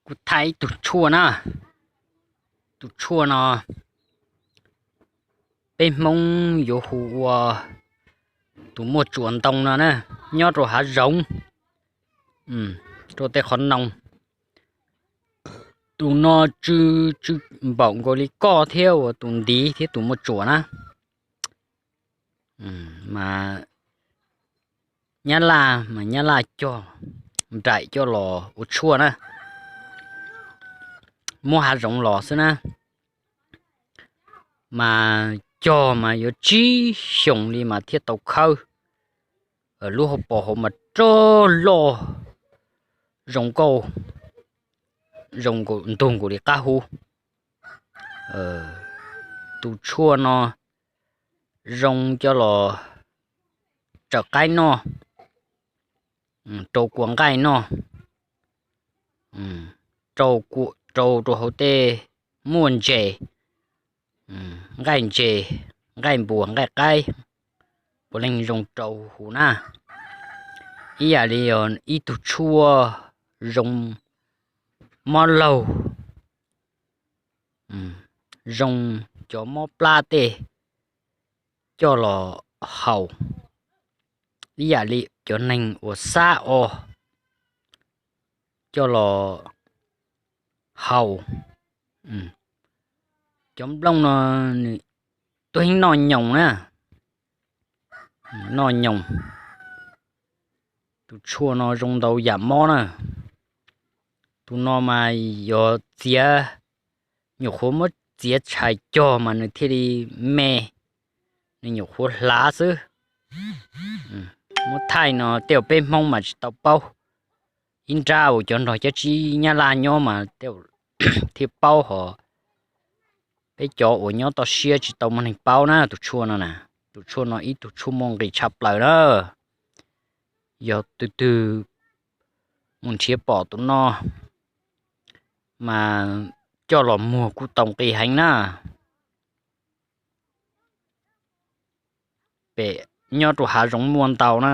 Kuv thaij ib tug tshuaj na. Tus tshuaj no peb Hmoob yuav hu ua tus muaj tsuas ntoo no na, nyob rau hav zoov, rau tej qhov noog. Tus no tsw, tsw npaum nkaus li koj thiab uas tus ntiv thiab tus muaj tsuas na. Mas Nyab Laj mas Nyab Laj cog nraim coj los ua tshuaj na, muab hav zoov los xwb na. Mas cog mas yuav tsib xyoos li mas thiaj tau khawb. Lub hauv paus hauv mas rog loj, zoo nkauj, zoo ntug nkaus li qab hub. Tus tshuaj no zoo coj los tsaws qaib noj, rau kua nqaij noj, rau rau hauv tej muaj ntses, nqaij ntses, nqaij npuas, nqaij qaib, puav leej zoo rau huv na. Ib yam li ib tug tshuaj zoo mob laug, zoo cov mob plab tej coj los haus, ib yam li cov neeg uas xab o coj los haus. Cov nplooj no nws tuaj heev noj nyoos na, noj nyoos. Tus tshuaj no zoo ntau yam mob na. Tus no mas yog txiav, nyuam qhuav muab txiav tshais cog mas nws thiaj li me, nws nyuam qhuav hlav xwb. Muab thaij no tej zaum peb Hmoob mas tsis tau paub, ib nrab uas cov nrog cov tsib Nyab Laj nyob mas tej zaum thiaj paub hos. Peb cov uas nyob toj siab tsis tau muaj neeg paub na tus tshuaj no na. Tus tshuaj no ib tug tshuaj muaj nqis tshaj plaws na. Yog tus twg mus nrhiav pom tus no mas coj los muag kuj tau nqi heev na. Pem nyob rau hav zoov muaj ntau na.